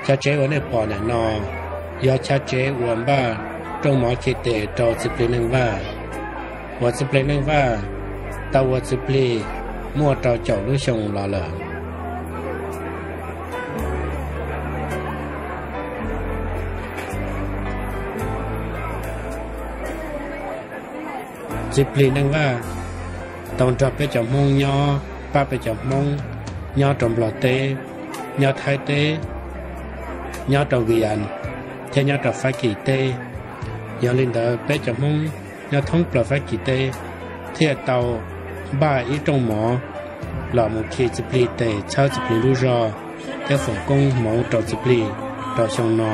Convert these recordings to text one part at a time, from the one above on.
Chav tsev uas nej pom ntawm no yog chav tsev uas npaj rooj mov khi tes rau txiv plig Neej Vaj, uas txiv plig Neej Vaj tau ua txiv plig muaj rau caum lub xyoo los lawm. Txiv plig Neej Vaj tau nrog peb cov Hmoob nyob, pab peb cov Hmoob nyob rau Nplog teb, nyob Thaib teb, nyob rau Guyana, thiab nyob rau Fab Kis teb. Yog li ntawd peb cov Hmoob nyob thoob plaws Fab Kis teb thiaj tau npaj ib rooj mov los mus khi txiv plig tes, txhawb txiv plig lub zog thiab foom koob hmoov rau txiv plig rau xyoo no.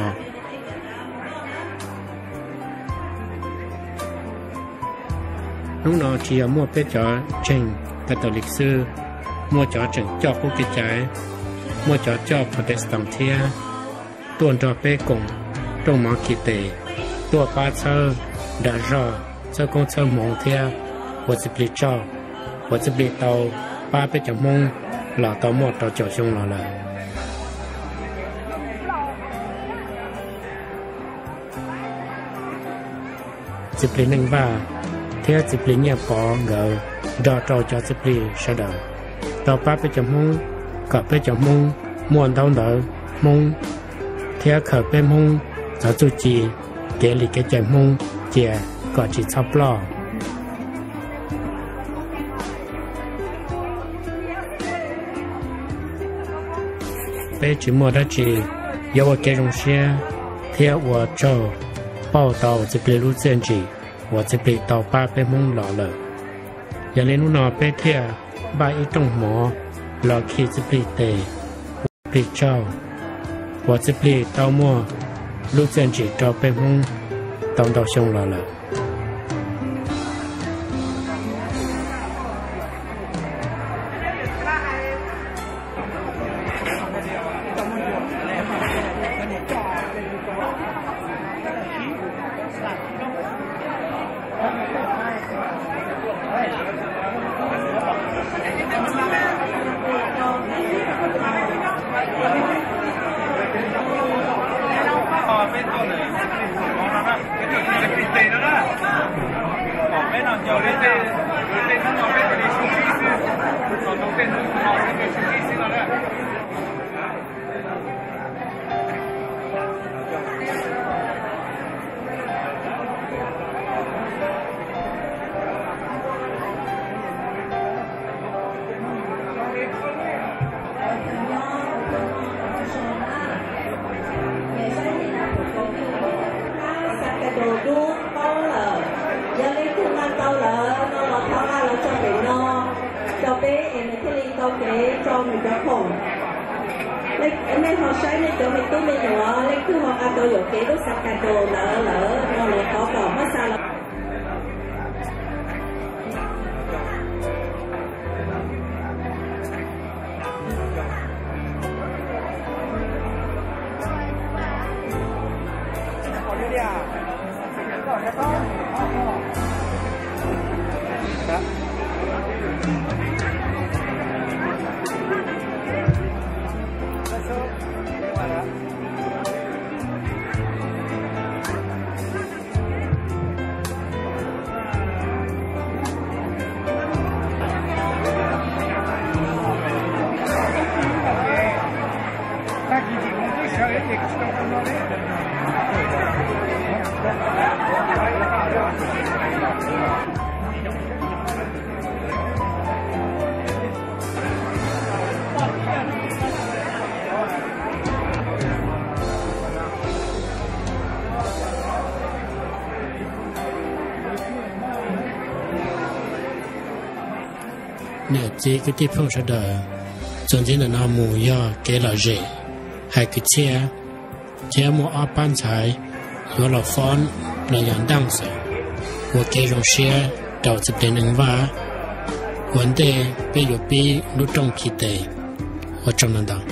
Hnub no tsis yog muaj peb cov tseem Catholic xwb, muaj cov tseem coj qub kev cai, muaj cov coj Protestant thiab, tuaj nrog peb koom rooj mov khi tes, tuaj pab txhawb dag zog, txhawb koob txhawb hmoov thiab ua txiv plig tsaug, uas txiv plig tau pab peb cov Hmoob los tau muaj rau caum xyoo los lawm. Txiv plig Neej Vaj thiab txiv plig Nyiaj Pov nkawd nrog rau cov txiv plig sawv daws tau pab peb cov Hmoob kom peb cov Hmoob muaj ntaub ntawv Hmoob thiab khaws peb Hmoob txog txuj ci kev li kev cai Hmoob cia kom tsis txhob ploj. Peb tsis muaj dab tsi yuav ua kev zoo siab thiab ua tsaug pauj tau txiv plig lub txiaj ntsim uas txiv plig tau pab peb Hmoob los lawm. Yog li hnub no peb thiaj npaj ib rooj mov los khi txiv plig tes, ua txiv plig tsaug, uas txiv plig tau muaj lub txiaj ntsim rau peb Hmoob tau ntau xyoo los lawm. Xa ka tus dub paub lawm, yog leej twg nqa tau lawm no los thov nqa los tso pem no rau peb es nws thiaj li tau kev rau nws cov khoom. Nej ho saib nej cov me tub me nyuam leej twg ho nqa tau yuam kev lub xa ka tus ntawd lawm no los thov kom muab xa los. Niam txiv kwv tij phooj sawv daws, txuas ntxiv ntawm no mus yog kev lom zem, hais kwv txhiaj, thiab muaj ob pab ntxhais yuav los fob los yog dance ua kev zoo siab rau txiv plig Neej Vaj ua ntej peb yuav pib lub rooj khi tes. Ua tsaug ntau ntau.